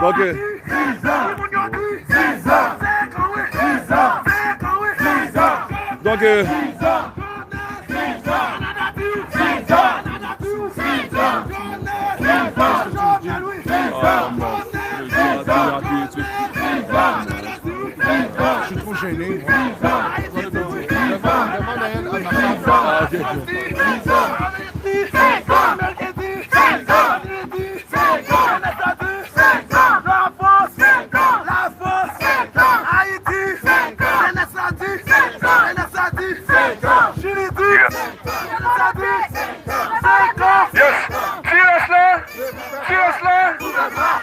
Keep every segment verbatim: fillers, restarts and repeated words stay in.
Ok. Donk, euh, je suis trop gêné. Ah, ok. Senk an! Senk an! Ayiti! Senk an! Jenès la di! Senk an! Jenès la di! Senk an! Chili di! Yes. Jenès la di! Senk an! Yes. Ti rès la! Ti rès la!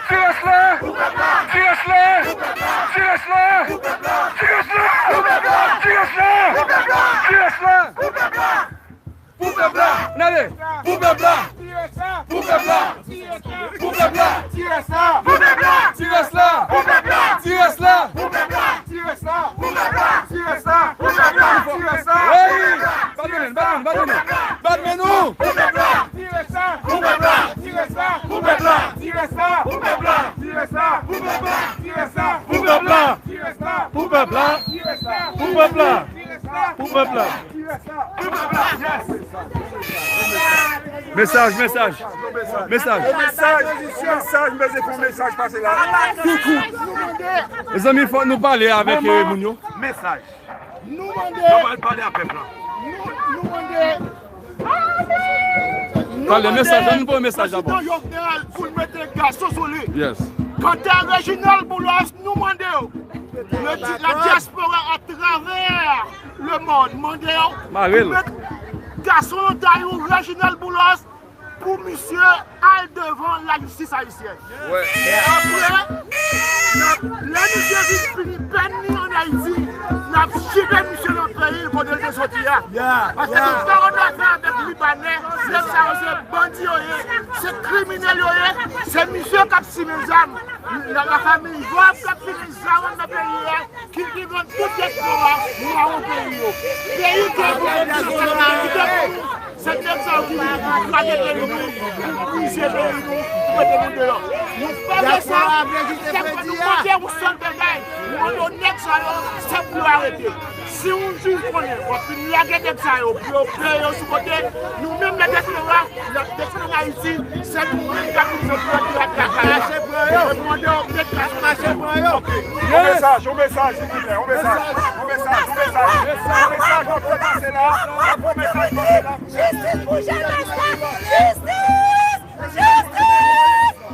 Ti rès la! Ti rès la! Ti rès la! Ti rès la! Pou pèp la! Pou pèp la! Pou pèp la! Pou pèp la! Pou pèp la! Pou pèp la! Ti rès la! Ti rès la! Ti rès la! Ti rès la! Ti rès la! Ti rès la! Ti rès la! Hey! Badmenn, badmenn, badmenn! Badmenn ou! Pou pèp la! Pou pèp la! Pou pèp la! Pou pèp la! Pou pèp la! Pou pèp la! Pou pèp la! Pou pèp la! Pou pèp la! Pou pèp la! Pou pèp la! Mesaj, mesaj. Mesaj. Mesaj, mesaj, m bezwen fè yon mesaj pase la. Koukou. Mezanmi, fòk nou pale avèk, eh, moun yo. Mesaj. Nou mande. Nou pral pale a pèp la. Nou, nou mande. Pale mesaj, ann voye mesaj dabò. Prezidan Jovenel pou l mete gason sou li. Yes. Kanta Reginald Boulos, nou mande yo. Le di-, la dyaspora atravè lemonn mande yo pou met gason nan tay ou, Reginald Boulos, pou misye al devan lajistis ayisyèn. Wè. E apre, n ap, lè misye vin fini pèn li ann Ayiti, n ap chite misye nan peyi l kote l te soti a. Paske nou pa konn afè avèk Libanè, nèg sa yo se bandi yo ye, se kriminèl yo ye, se misye k ap simen zam, la, la fanmi Job k ap simen zam nan peyi a. Ki, ki rann tout dèt nou a, nou a yon peyi yo. Peyi ke nou menm nou se nèg sa yo ki vin kraze peyi nou, pou brize peyi nou, pou mete nou deyò. Nou pa vle sa. Sèlman nou mande yon sèl bagay. Nou mande nèg sa yo, se pou yo arete. Si yon jij konnen w ap fin lage nèg sa yo, pou yo peye yo sou kote, nou menm lè dèt nou a, N ap defann Ayiti, se nou menm k ap di yo pou yo ap lakay la. N ap mande yo met mache pran yo. Yon mesaj, yon mesaj, yon mesaj, yon mesaj, yon mesaj, yon mesaj, yon mesaj, yon mesaj, yon mesaj, yon mesaj. Jistis pou jenès la! Jistis! Jistis!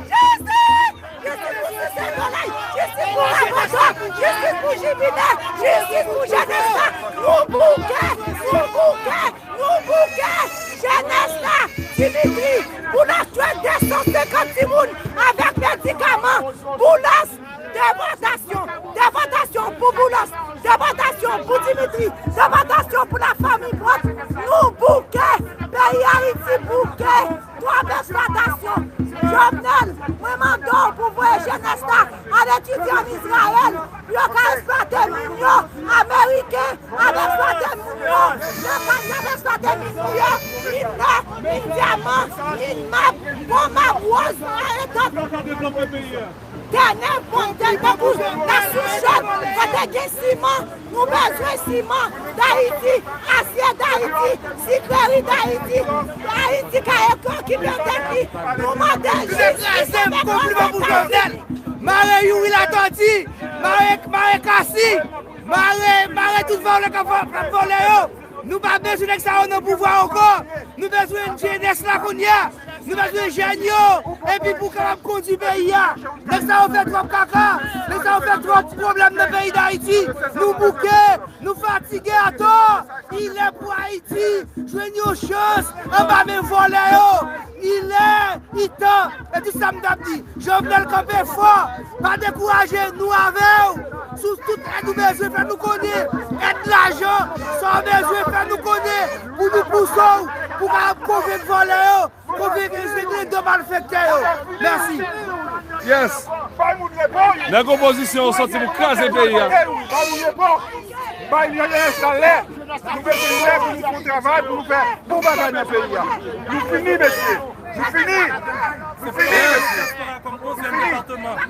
Jistis! Jistis pou Sisè Solèy! Jistis pou Raboto! Jistis pou Jibinè! Jistis pou jenès la! Nou bouke! Nou bouke! Nou bouke! Jenès la! Dimitri! Boulos tchwe de san senkant timoun avèk medikaman! Boulos! Depòtasyon! Depòtasyon pou Boulos! Depòtasyon pou Dimitri! Depòtasyon pou lafanmi Pwòp! Nou bouke! Peyi Ayiti bouke! Twòp eksplwatasyon! Jovenel, mwen mande w pou voye jenès la al etidye ann Izrayèl pou yo ka eksplwate moun yo! Ameriken ap eksplwate moun yo! Yo pa t ap eksplwate moun yo! Minè, min dyaman, min mab, bon mab wòz, pa etòp! Tènè, bon, tènè, tankou nan sou chòt, kote gen siman, nou bezwen siman Dayiti, asye Dayiti, sikreri Dayiti, Ayiti ka okipe tèt li, nou mande jistis avèk responsab. Mare Youri Latòti, mare, mare Kasi, mare, mare tout vòlè k ap vò-, k ap vòlè yo. Nou pa bezwen nèg sa yo nan pouvwa ankò. Nou bezwen jenès la kounye a. Nou bezwen jèn yo. Epi pou kapab kondui peyi a. Nèg sa yo fè twòp kaka. Nèg sa yo fè twòp pwoblèm nan peyi Dayiti. Nou bouke. Nou fatige atò. Li lè pou Ayiti jwenn yon chans anba men vòlè yo. Li lè, li tan. E tout sa m t ap di. Jovenel kanpe fò, pa dekouraje, nou avè w. Sou tout èd ou bezwen, fè nou konnen. Èd lajan, sa w bezwen, fè nou konnen. Pou nou pouse w, pou w kapab konvenk vòlè yo, konvenk referandòm malfektè yo. Mèsi. Yes. Nèg opozisyon yo sòti pou kraze peyi a. Bay nou lè, nou bezwen lè pou nou fè yon travay, pou nou fè bon bagay nan peyi a. Nou fini, mesye. Nou fini. Diaspora kòm onzyèm depatman. Pèp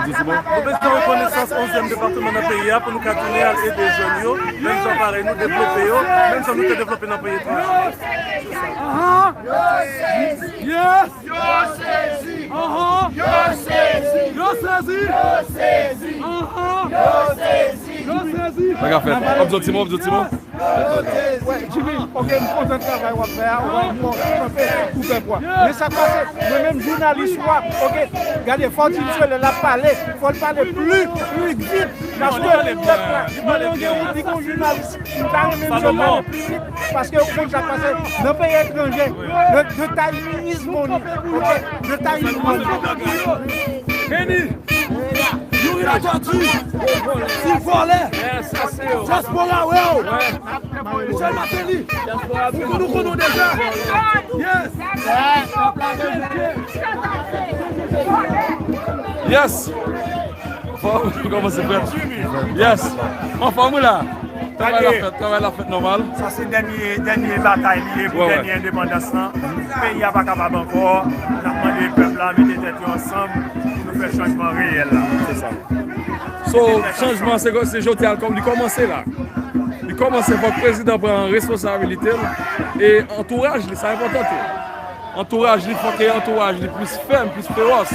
ayisyen, nou bezwen rekonesans onzyèm depatman nan peyi a pou nou ka tounen al ede jèn yo, menm jan parèy nou devlope yo, menm jan nou te devlope nan peyi etranje. Aha! Yes! Yo sezi! Aha! Yo sezi! Yo sezi! Yo sezi! Aha! Yo sezi! Yo sezi! Sa ka fèt. W ap di yon ti mo, w ap di yon ti mo? Wè, Jimmy, ok, m kontan travay w ap fè a, w wè, m wè w kanpe pou pèp ou a. Men sa k pase, mwen menm jounalis ou a, ok, gade, fò w di m sou lè l ap pale, fò l pale pli, pli vit, paske pèp la, mwen menm gen yon, li gon jounalis, m ta renmen m jwenn pale pli vit, paske ou konn sa k pase nan peyi etranje, the, the time is money, ok, the time is money. Vini! Youri Latortue! Ti vòlè! Dyaspora wè w! Michel Martelly! Ou konn, ou konn nou deja! Yes! Yes! Anfòm, kòman se frè? Yes! Anfòm ou la? Travay la fèt, travay la fèt nòmal. Sa se dènye, dènye batay li ye pou dènye endepandans lan. Peyi a pa kapab ankò. N ap mande pèp la mete tèt yo ansanm pou nou fè chanjman reyèl la. Se sa. So, chanjman, se, se jodi a, li kòmanse la. Li kòmanse, fòk prezidan pran responsabilite l e antouraj li, sa enpòtan tou. Antouraj li, fòk ke antouraj li plis fèm, plis fewòs.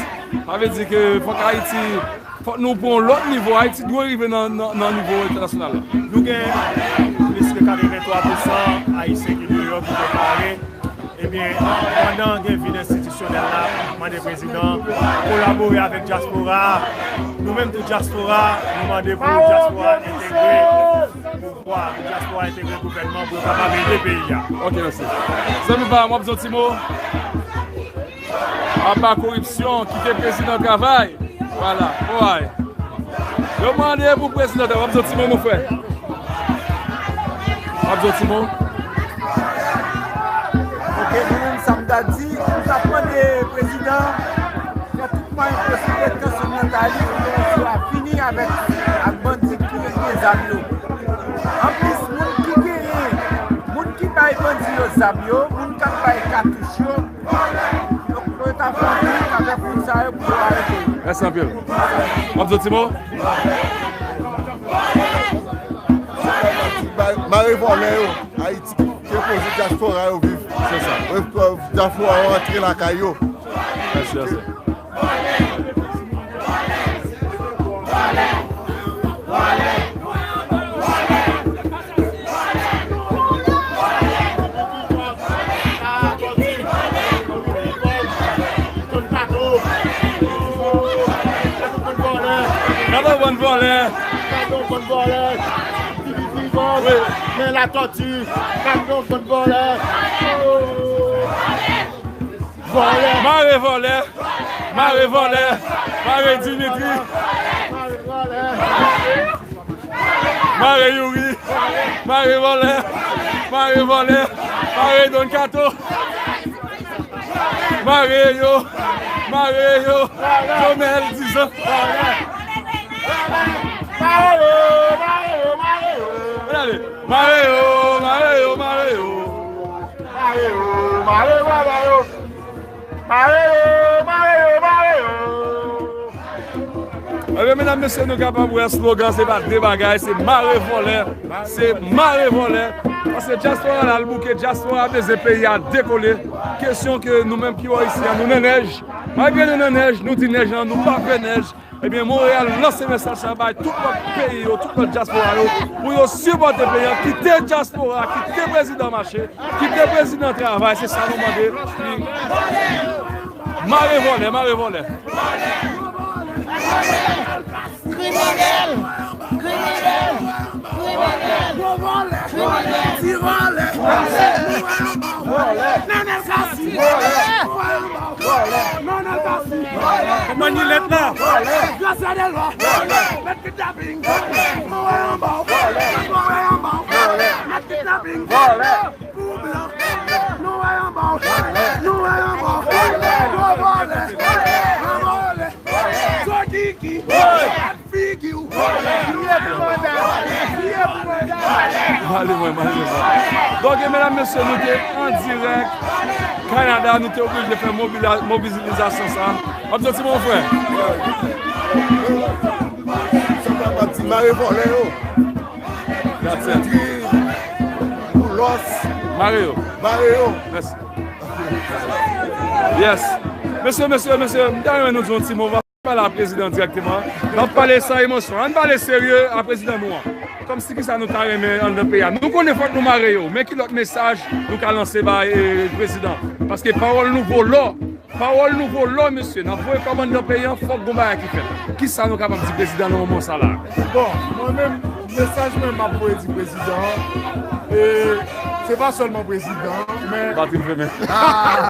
Sa vle di ke fòk Ayiti Fòk nou pran yon lòt nivo. Ayiti dwe rive nan, nan, nan nivo entènasyonal la. Nou gen plis ke katrevenntwa pousan Ayisyen ki deyò, ki te pare. Ebyen, pandan gen vid enstitisyonèl la, m ap mande prezidan kolabore avèk dyaspora a. Nou menm tou dyaspora, nou mande pou dyaspora entegre pouvwa, dyaspora entegre gouvènman pou yo kapab ede peyi a. Ok, mèsi. Zanmi pa m, w ap di yon ti mo? Aba koripsyon, kite prezidan travay. Vwala, oray. Yo mande pou prezidan travay. W ap di yon ti mo, mon frè? W ap di yon ti mo? Ok, mwen menm, sa m ta di, m t ap mande prezidan fè tout mwayen posib, met kanson nan tay li pou yo fini avèk, ak bandi ki gen zam yo. Anplis, moun ki genyen, moun ki bay bandi yo zam yo, moun k ap bay katouch yo, Donk, pou yo ta fè anpil, ta fè moun sa yo pou yo arete yo. Mèsi anpil. W ap di yon ti mo? Mare vòlè yo, Ayiti, ke poze dyaspora yo viv. Se sa. Dyaspora yo antre lakay yo. Mèsi, mèsi. Gade yon bann vòlè. Gade yon bann vòlè. Men Latòti. Gade yon bann vòlè. Vòlè. Mare vòlè. Mare vòlè. Mare Dimitri. Mare vòlè. Mare Youri. Mare vòlè. Mare vòlè. Mare Don Kato. Mare yo. Mare yo. Jomèl, dizan. Mare yo, mare yo, mare yo. Mare yo, mare yo, mare yo. Mare yo, mare vòlè yo. Mare yo, mare yo, mare yo. Ebyen, medam, mesye, nou kapab wè slogan, se pa de bagay, se mare vòlè, se mare vòlè. Paske dyaspora la, l bouke, dyaspora bezwen peyi a dekole. Kesyon ke nou menm ki bò isi a, nou nan nèj. Malgre nou nan nèj, nou di nèj lan, nou pa vle nèj. Ebyen, Monreyal lanse mesaj sa bay tout lòt peyi yo, tout lòt dyaspora yo, pou yo sipòte peyi an, kite dyaspora, kite prezidan mache, kite prezidan travay, se sa nou mande. Mare vòlè, mare vòlè. Kriminèl! Kriminèl! Kriminèl! Gwo vòlè! Kriminèl! Ti vòlè! Vòlè! Vòlè! Nenel Cassy! Vòlè! Vòlè! Nenel Cassy! Vòlè! Manilèt la! Vòlè! Gracia Delva! Vòlè! Mèt kidnaping! Vòlè! Mwen anba w! Vòlè! Mwen anba w! Vòlè! Mèt kidnaping! Vòlè! Pou blan! Nou wè anba w! Nou wè anba w! Gwo vòlè! Gwo vòlè! Zokiki! Figi w! Male mwen, male mwen. Donk, medam, mesye, nou te an dirèk Kanada, nou te oblije fè mobila- mobilizasyon sa. W ap santi, mon frè? Sa pa pati mare vòlè yo. That's it. Boulos. Mare yo. Mare yo. Mèsi. Yes. Mesye, mesye, mesye, m ta renmen nou di yon ti mo. Pale a prezidan dirèkteman. N ap pale san emosyon. Ann pale serye a prezidan nou an. Kòmsi kisa nou ta renmen anndan peyi a. Nou konnen fòk nou mare yo. Men ki lòt mesaj nou ka lanse bay, eh, prezidan? Paske pawòl nou vo lò. Pawòl nou vo lò, mesye. N ap voye kòb anndan peyi an, fòk gon bagay ki fèt. Kisa nou kapab di prezidan nan moman sa la? Bon, mwen menm, mesaj mwen m ap voye di prezidan an, e se pa sèlman prezidan an, men Batri m fèmen.